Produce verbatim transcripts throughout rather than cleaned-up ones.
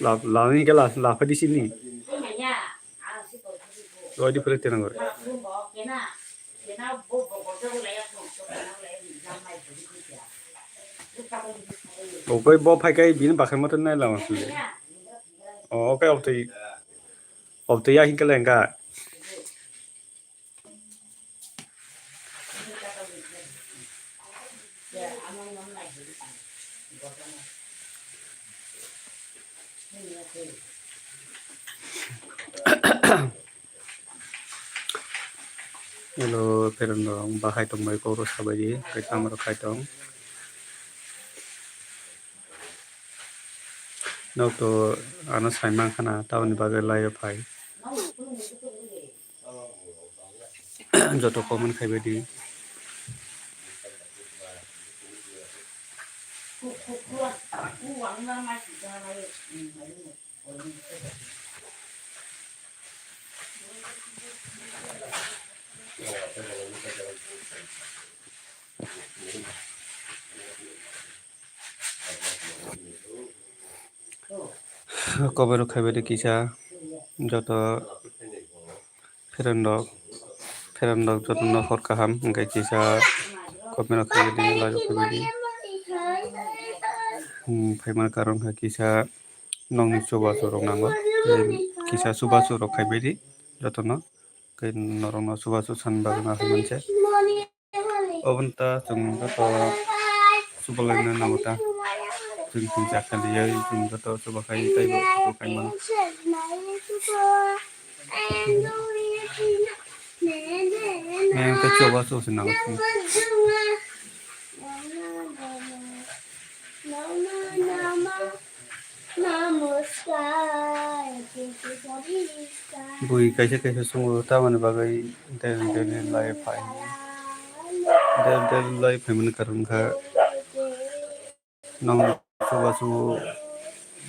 La, la ni ke la, la phai di sini. Roi di phai tenang gore. Okai bo phai kai bini bakhai motor nai lama sini. O, okai obtwi, obtwi ya hinkhe lengka. Hello, pherang rok, bahai tong bai, kok rok sabai di, kaitam rok khai tong. Nok to ano sai mankha na, tamoni bagwi live o phai. Joto comment khaibai di. Comment rok khaibai di kisa, joto pherang rok, pherang rok joto no hor kaham, hwnkhe kisa comment rok khaibai di, like rok khaibai di. Hmm, phaimani karon khe kisa nokni chubachu rok nango, tei kisa chubachu rok khaibai di joto no, tei norok no chubachu san bagwi ma khe manse. Oboni ta chwng joto chuba laina nango ta. Chwng chwng cha kha liya, chwng joto chuba khai tei bo chuba khai mano. Nang ta chuba chuba se nango chwng. Bui kaisa kaisa sungo tamoni bagwi daily daily life phai. Daily daily life phaimani karon kha nang chubachu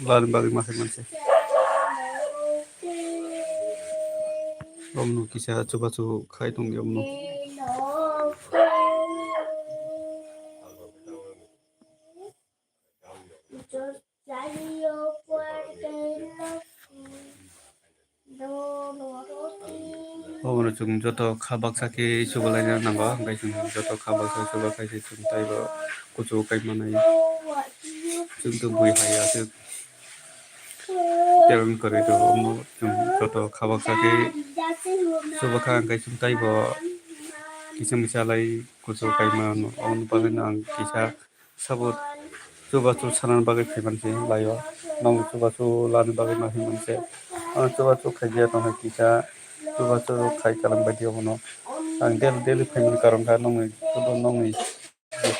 lani bagwi ma phai manse. Omno kisa chubachu khai tongdi omno. Obono chwng joto kha baksa khe chuba laina nango, hwnkhe chwng joto kha baksa chuba khai se chwng teibo kuchugo kai manai. Chwng tei bui hai aswk. Terong kwrwi tongo, omo chwng joto kha baksa khe chuba kha, hwnkhe chwng teibo kisa misa lai kuchugo kai mano. Oboni bagwino ang kisa sabo chubachu sanani bagwi phaimanse laio. Nokni chubachu lani bagwi ma phaimanse. Ang chubachu khaiya tongkha kisa, chubachu khai kalam baidi obono. Ang daily daily phaimani karon kha nokni, nokni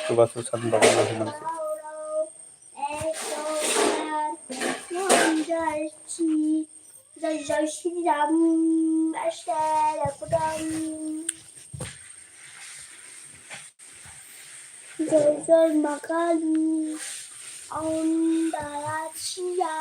chubachu sanani bagwi ma phaimanse. Jai Jai Shri Ram, Ashe Rakudam. Jai Jai Ma Kali, Om Daya Siya.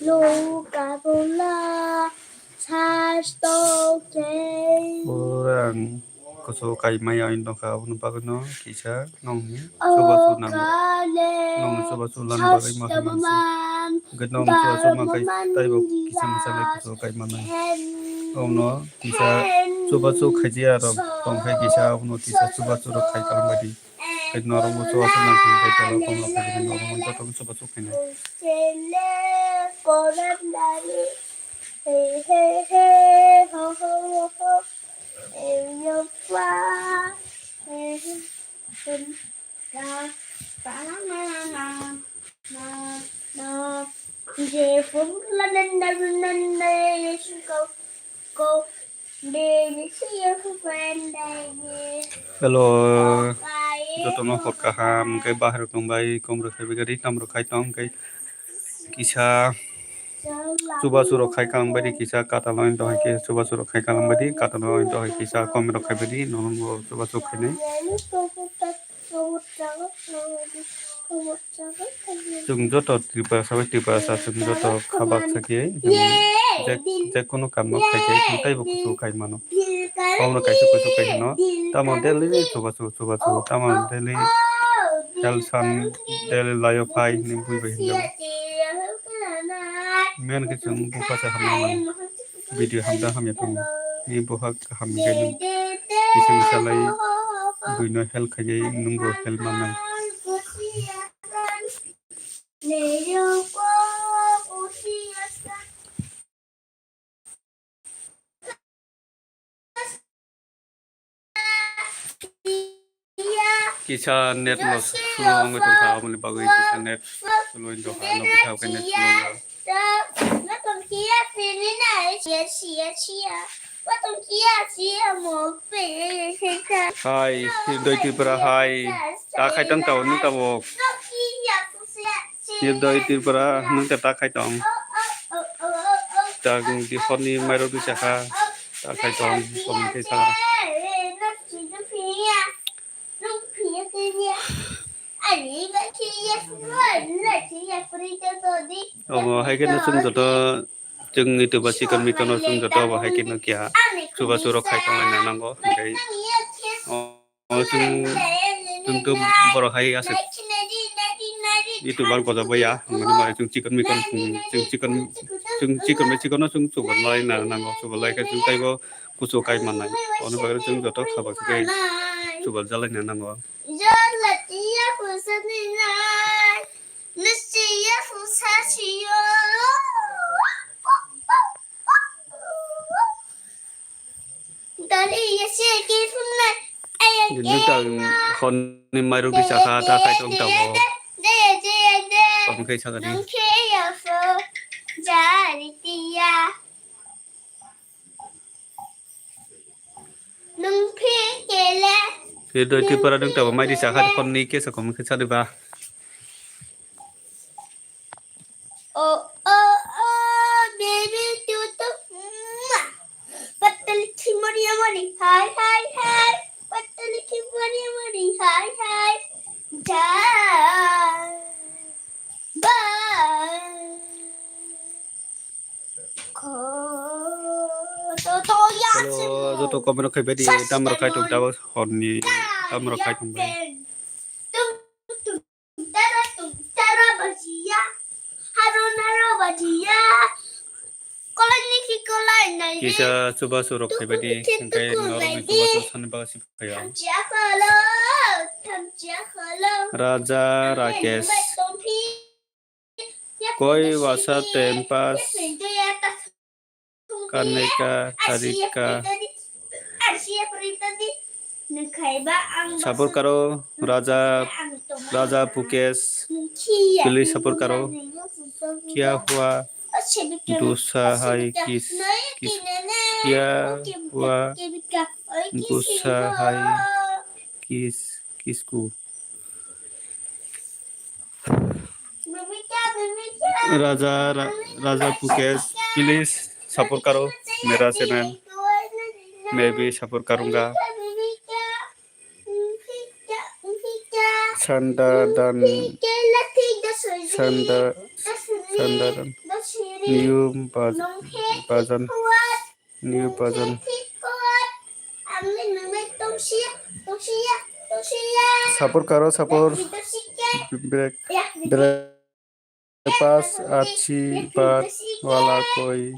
Lo Kapola, Sasto Kei. Pura ang kuchugo kai maya wng tongkha, aboni bagwino kisa nokni chubachu nango. Nokni chubachu lani bagwi ma khe manse. Hwnkhe nokni chubachu ma khai teibo kisa misa lai kuchugo kai manai. Omono kisa chubachu khaijiya rok tongkhe kisa omono kisa chubachu rok khai kalam baidi. Tei norokbo chubachu nangkhe tei tolo tongma phaikheno norokno jotono chubachu khainai. Hello, jotono hor kaham, hwnkhe bahai rok tongbai, kom rok kaibai gari, tam rok khai tong, hwnkhe kisa chubachu rok khai kalam baidi, kisa kata line tong, hwnkhe chubachu rok khai kalam baidi, kata line tong, hwnkhe kisa kom rok khai baidi, nono chubachu khainai. Chwng joto Tiprasa bai Tiprasa chwng joto kha baksa khe chwng je, je kunu kam no khai khe chwng teibo kuchugo kai mano. Omono kaisa kuchugo kai hino. Tamo daily chubachu chubachu tamo daily Hel san del layo phai ni bui bai hinjao. Men khe chwng bupha se hamya man. Video hamda hamya tongo. Ni bupha kaham ni khe nwng kisa misa lai buino help khaiyai nwngbo help mannai. Kisa net no slow wngwi tongkha, aboni bagwi kisa net slow wngwi tongkha, ano bwkha khe net slow wngkha. Hai, Hirdoi Tripura hai, ta khai tong tao nung tabok. Hirdoi Tripura nung ta ta khai tong. Tang di hor ni mairok di chakha, ta khai tong, comment khe sa. Omo hai khe no chwng joto, chwng ni tuba chikon mikon no chwng joto obo hai khe no keha chubachu rok khai tong laina nango, hwnkhe o, o chwng, chwng to borok hai aswk YouTuber gojak bai ya, hwnmani bagwi chwng chikon mikon, chwng chikon, chwng chikon bai chikon no chwng chubar laina nango, chubar lai khe chwng teibo kuchuk kai mannai, aboni bagwi chwng joto kha baksa khe chubar jalaina nango. Nini tang hor ni mairok di chakha, ta khai tong tabok. Tamo khai sakani. Hirdoi Tripura nung tabo mai di chakha, hor ni khe sa comment khe sa di ba. Oh, oh, oh, baby, tu tu, mwah. Patali khimoriya mori, hai, hai, hai. Patali khimoriya mori, hai, hai. Ja. Ba. Ko. To, to, ya. Hello, joto comment rok khai bai di, tam rok khai tong tabo hor ni, tam rok khai tong bai. Tum, tum, tara, tum, tara, bajiya. Haro, naro, bajiya. Kolai ni ki kolai nai. Kisa chubachu rok khai bai di, hwnkhe norok ni chubachu sani bagwi si phai o. Thamchiya kholo, thamchiya kholo. Raja Rakesh. Koi wasa time pass karne ka tarika. Support karo Raja, Raja Pukesh, please support karo. Kya hua dusa hai kis, kis, kya hua gusa hai kis, kisku. Raja, Ra-, Raja Pukesh, please support karo mera channel. Maybe support karunga. Sanda Dan, Sanda, Sanda Dan, New Baj-, Bajan. New version. Support karo, support. Break, break. Pass achhi baat wala koi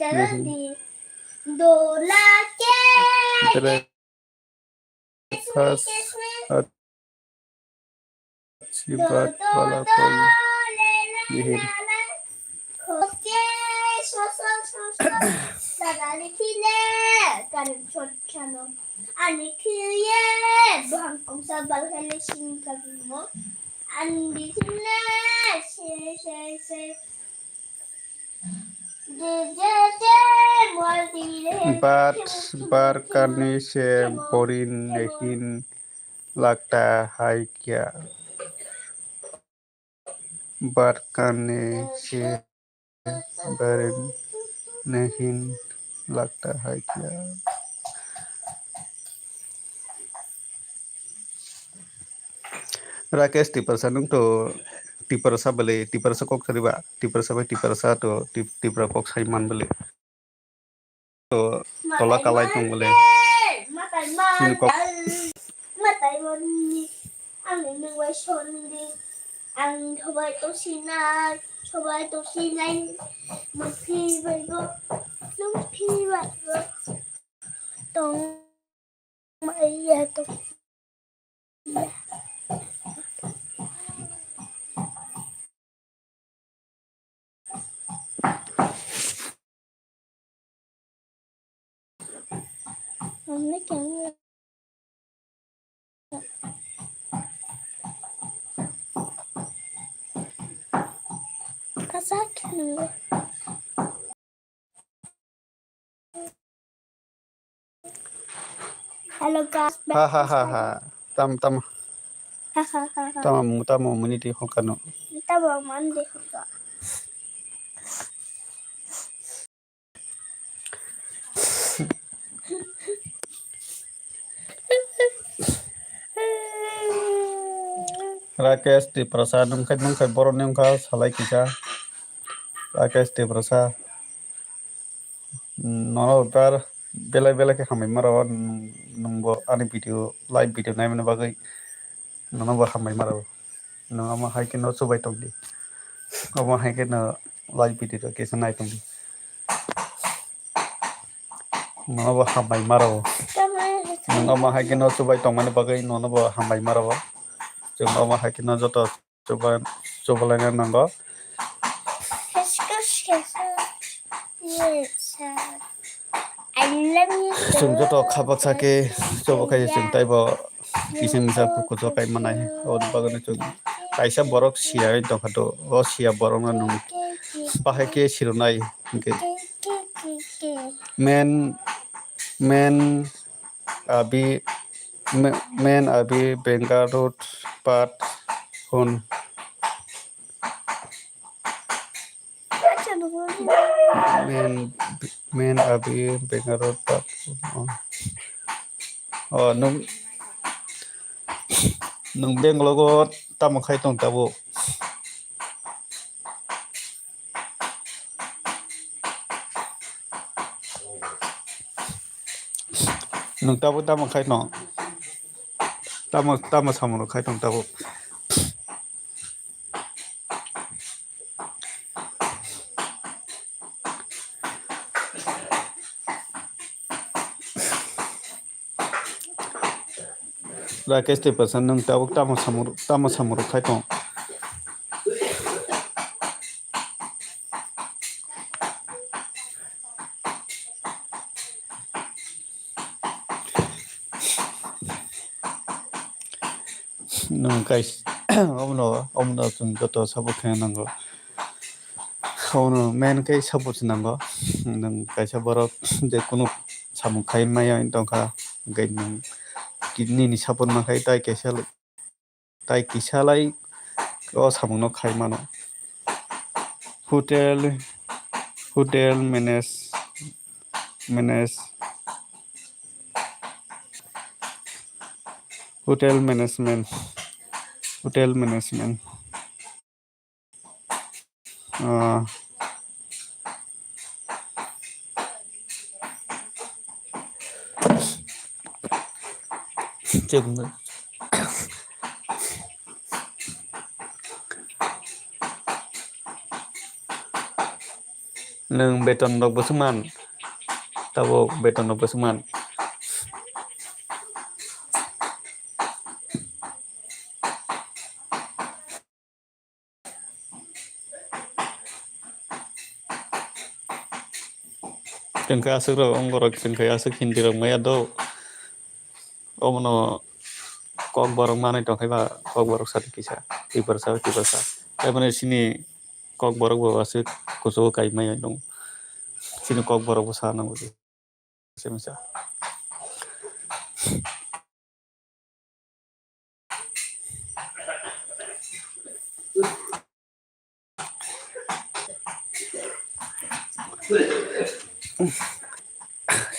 nahi. Break. Pass achhi baat wala koi nahi. Ani khiye bhang kongsa balhele sing kabimo. Ani dikine se se se. Baat bar karne se boring nahi lagta hai kya? Baat karne se boring nahi lagta hai kya? Rakesh Tiprasa, nung to Tiprasa bele, Tiprasa kok sariba, Tiprasa bai Tiprasa to, Tip-, Tipra kok sai man bele. To, tola kalai tong bele. Chini kok. Matai mani. Ang nung bai sori di. Ang sobai to sinai, sobai to sinai. Mung phi bai go, mung phi bai go. Tong mai ya to. Kasak nunggu. Hello guys, ha ha ha ha. Tam tam. Ha ha ha ha. Tamo tamo muni di hokano. Tamo muni di hokano. Rakesh Tiprasa, nung khai nung khai borok ni wngkha salai kisa. Rakesh Tiprasa. Nono bar belai belai khe hambai maro, nwng bo ani video, live video naimani bagwi nono bo hambai maro. Nwng omo hai khe no chubai tongdi. Omo hai khe no live video rok kisa nai tongdi. Nono bo hambai maro. Nwng omo hai khe no chubai tongmani bagwi nono bo hambai maro. Chwng omo hai khe no joto chuba-, chubalaina nango. Chwng joto kha baksa khe chubakhai chwng taibo kisa misa kukujo kai manai. Aboni bagwino chwng kaisa borok siya wng tongkha do, o siya borokno nwng bahai khe sirwnai hinkhe. Men, men, abi, me-, men, abi, Bengaluru, pat, hun. Men, men, abi, Bengaluru, pat, hun. Oh. Oh, nung, nung Bengaluru tamo khai tong tabuk? Nwng tabuk tamo khai tong? Tamo, tamo samung rok khai tong tabuk? Rakesh Tiprasa, nwng tabuk tamo samung, tamo samung rok khai tong? Nwng kais-, omono, omono chwng joto support khaina nango. Omono main khe support se nango. Nwng kaisa borok je kunu samung khai maya wng tongkha, hwnkhe nwng nini support mankhai tai kaisa, tai kisa lai o samungno khai mano. Hotel, hotel manage, manage, hotel management, hotel management. Ah. Nwng beton rok bwswk man? Tabuk beton rok bwswk man? Chwng khe aswk rok, wng borok chwng khe aswk Hindi rok maya do. Omono kok borok manwi tongkhe ba kok borok sadi kisa, Tiprasa, Tiprasa. Tamoni chini kok borok bo aswk kuchugo kai maya tongo. Chini kok borok bo sa nango. Misa misa.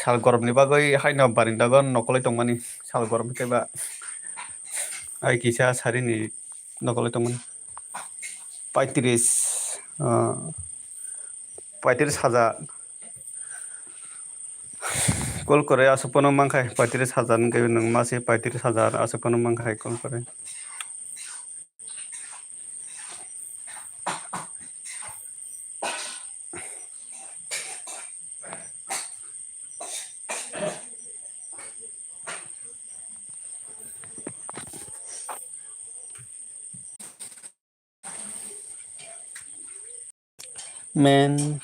Sal goromni bagwi haino barindago nokolwi tongmani, sal gorom khe ba ai kisa sarini nokolwi tongmani. Paitris, ah, paitris hajar. Call kore aswk phano mankhai paitris hajar hwnkhe nwng mase paitris hajar aswk phano mankhai call kore. Men,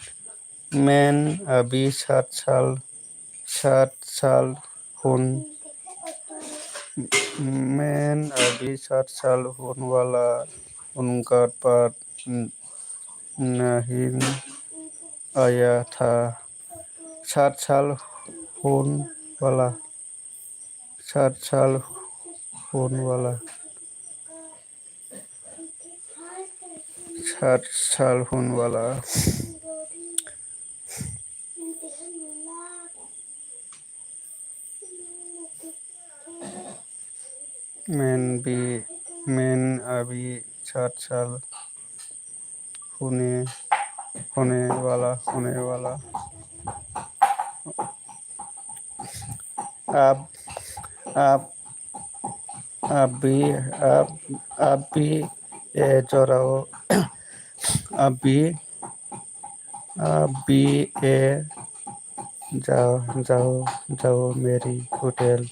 men abhi sat sal, sat sal hun, men abhi sat sal hun wala unka baad nahi aaya tha. Sat sal hun wala. Sat sal hun wala. Sat sal hun wala. Men bhi, men abhi sat sal hone, hone wala, hone wala. Ab, ab, abhi, ab, abhi, e, jorao, abhi, abhi, e, jao, jao, jao, meri hotel,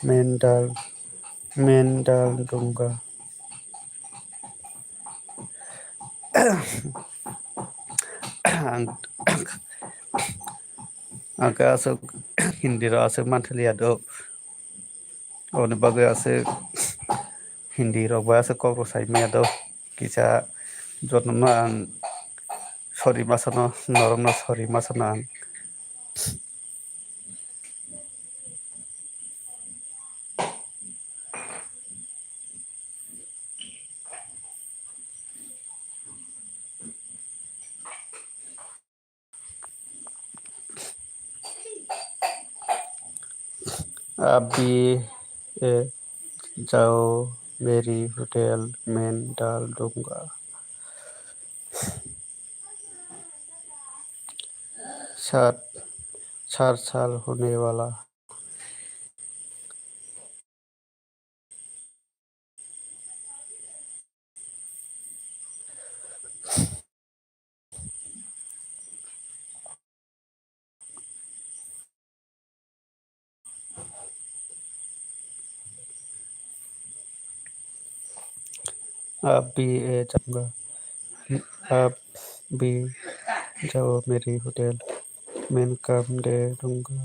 main dal, main dal dunga. Ang, ang khe aswk Hindi rok aswk manthaliya do. Aboni bagwi aswk Hindi rok bai aswk kok rw sai maya do. Kisa jotono ang sorry ma sano, norokno sorry ma sano ang. Abhi, e, jao, meri hotel, main dal dunga. Sat, sat sal hone wala. Abhi, e, jao, abhi, jao, meri hotel, main kam de dunga.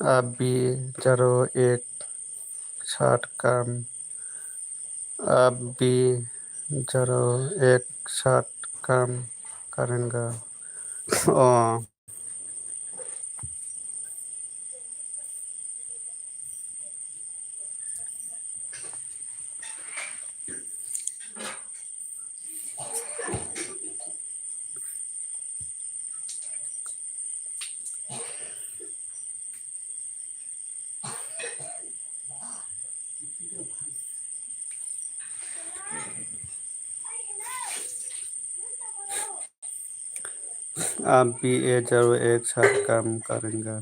Abhi jaro ek saath kaam. Abhi jaro ek saath kaam karenge. Oh. Abhi jaro ek saath kaam karenge.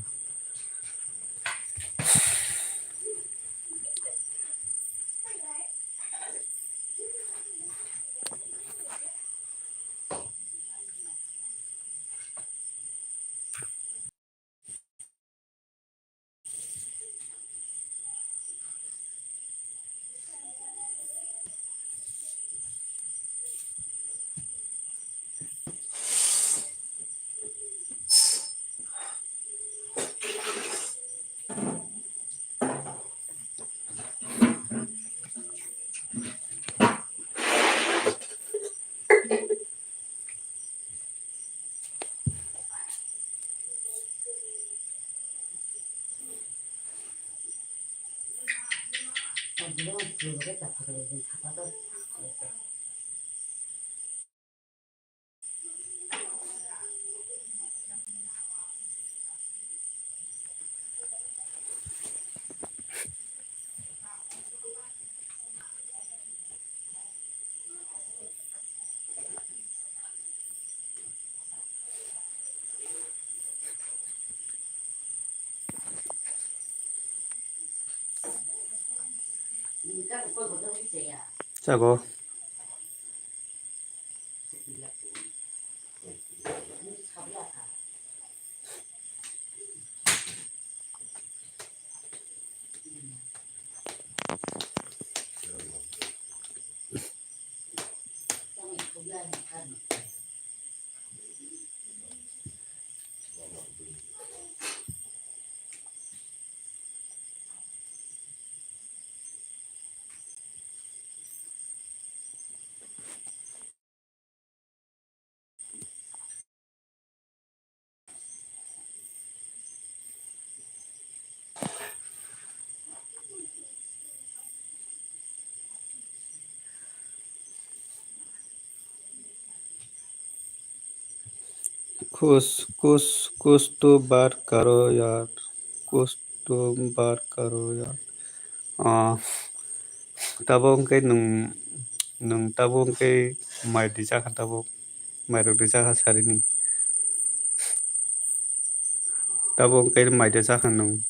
Chago. Kus, kus, kus to bar karo yaar. Kus to bar karo yaar. Ah, tabuk hwnkhe nwng, nwng tabuk hwnkhe mai rwjakha tabuk. Mairok rwjakha sarini. Tabuk hwnkhe mai rwjakha nwng.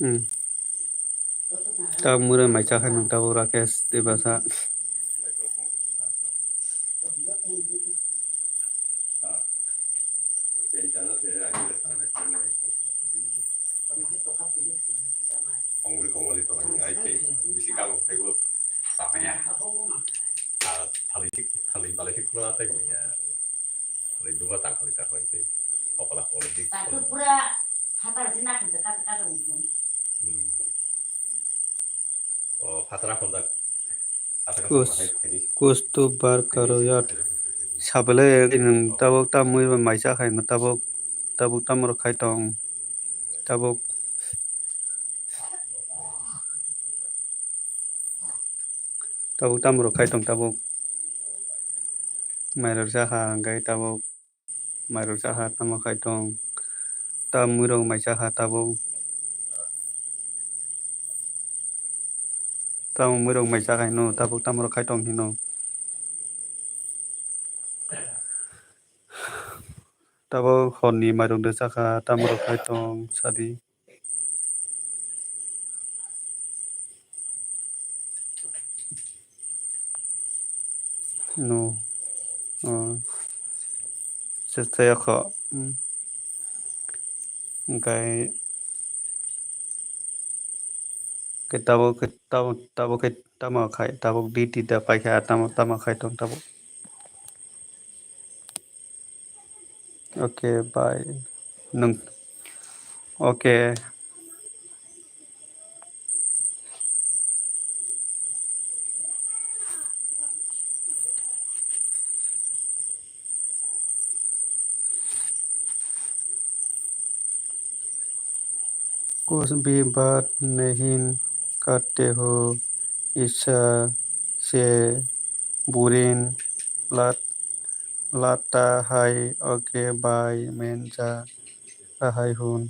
Hmm. Tabuk mwrwi mai chakha nwng tabuk Rakesh Debasa. Kus, kus to bar karo yaar. Sabele nwng tabuk tamwi ba mai chakha nwng tabuk, tabuk tamo rok khai tong. Tabuk, tabuk tamo rok khai tong tabuk. Mai rok chakha hwnkhe tabuk. Mai rok chakha tamo khai tong. Tamwi rok mai chakha tabuk. Tamwi rok mai chakha hino tabuk tamo rok khai tong hino. Tabuk horni mairok de chakha, tamo rok khai tong sadi. No. Oh. Chesta yakho. Hmm. Hwnkhe, hwnkhe tabuk khe, tabuk, tabuk khe tamo khai, tabuk duty da paikha, tamo, tamo khai tong tabuk. Okay, bye. Nwng, okay. कुछ भी बात नहीं करते हो, इच्छा से बोरिंग लग, लगता है। ओके बाय, मैं जा रहा हूँ।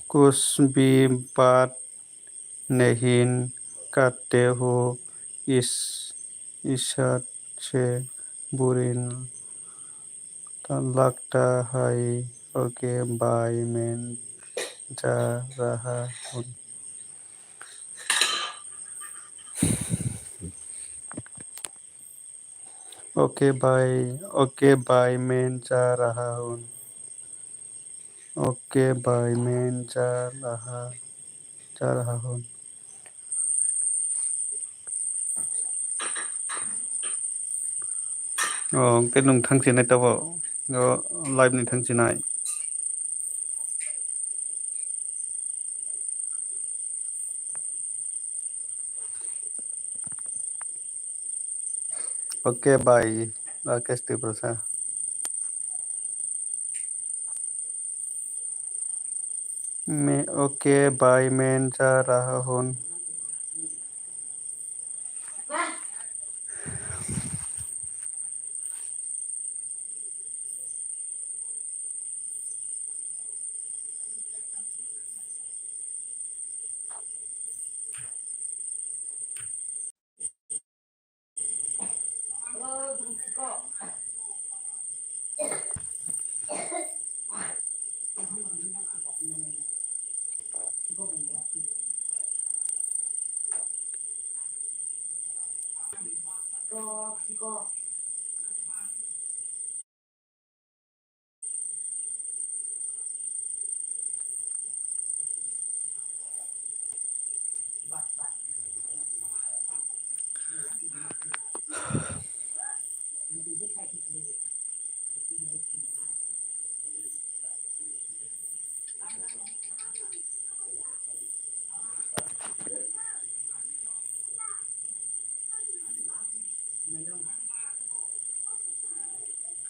कुछ भी बात नहीं करते हो, इस, इस से बोरिंग लगता है। ओके बाय, मैं जा रहा हूँ। ओके बाय, ओके बाय, मैं जा रहा हूँ। ओके बाय, मैं जा रहा, जा रहा हूँ। Oh, hwnkhe nwng thang chinai tabuk. Oh, live ni thang chinai. Okay, bye, Rakesh Tiprasa. मैं, okay, bye, मैं जा रहा हूँ।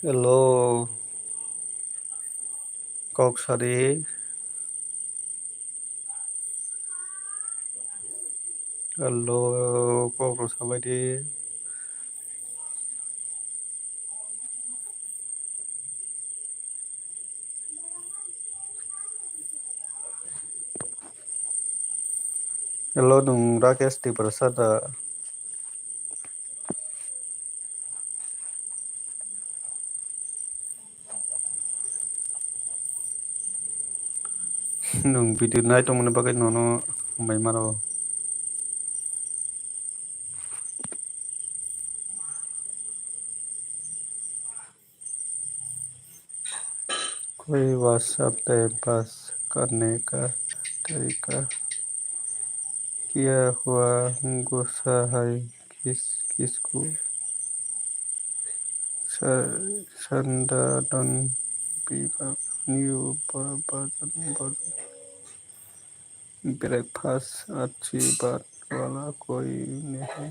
Hello. Kok sadi. Hello, kok rok sabai di. Hello, nwng Rakesh Tiprasa da? Nwng video nai tongmani bagwi nono hambai mano. कोई WhatsApp time pass करने का तरीका क्या हुआ? गुस्सा है किस किसको? संदादन विभाग न्यू बर्जन बर्जन ब्रेकफास्ट अच्छी बात वाला कोई नहीं।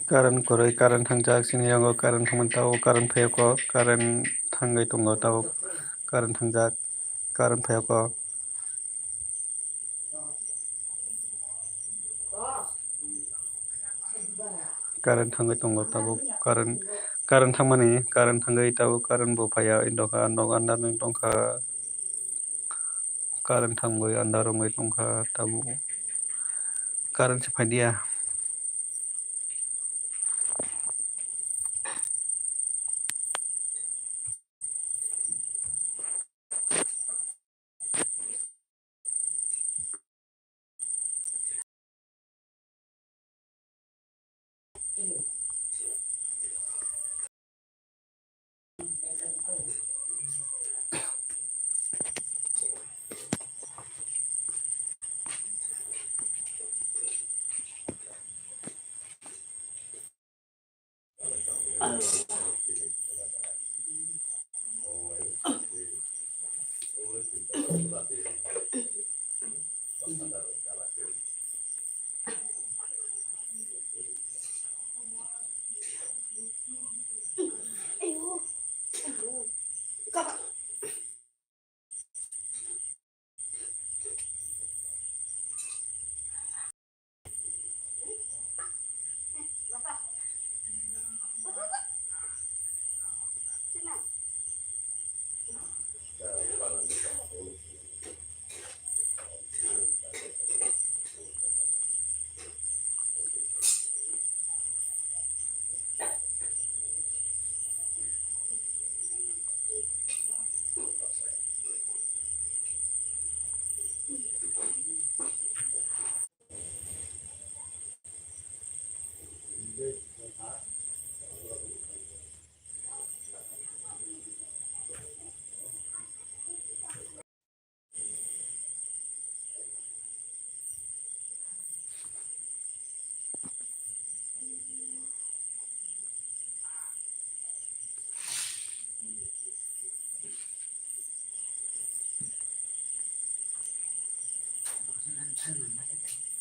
Current kwrwi, current thangjak, chini yango current thangmani tabuk, current phaiya kok, current thangwi tongo tabuk, current thangjak, current phaiya kok. Current thangwi tongo tabuk, current, current thangmani, current thangwi tabuk, current bo phaiya, indokha, nok andar ni tongkha, current thangwi andar wngwi tongkha tabuk, current se phaidiya.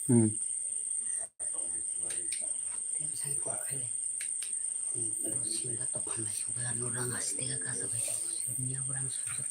Hmm. Singa tokhan lai suga ano rang asitega kasa bai suga niya rang suga.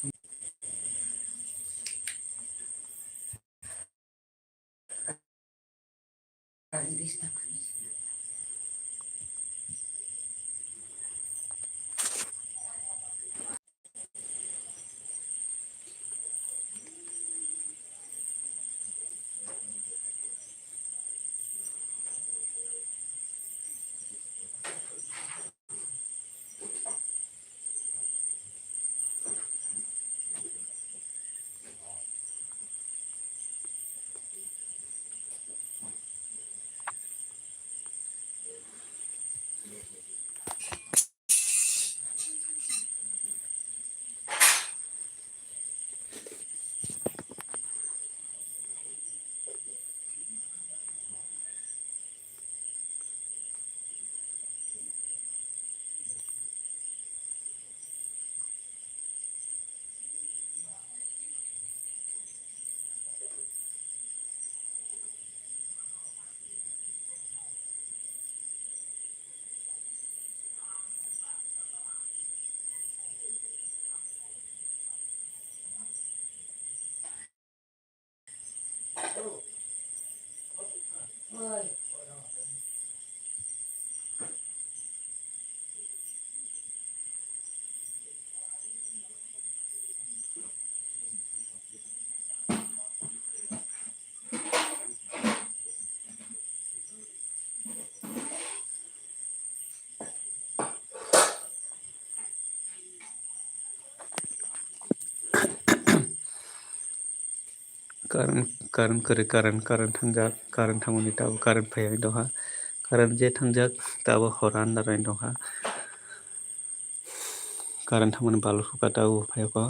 Current, current kwrwi, current, current thangjak, current thangmani tabuk current phaiya wng tongkha. Current je thangjak tabuk hor andar wng tongkha. Current thangmani balu sukha tabuk phaiya kho.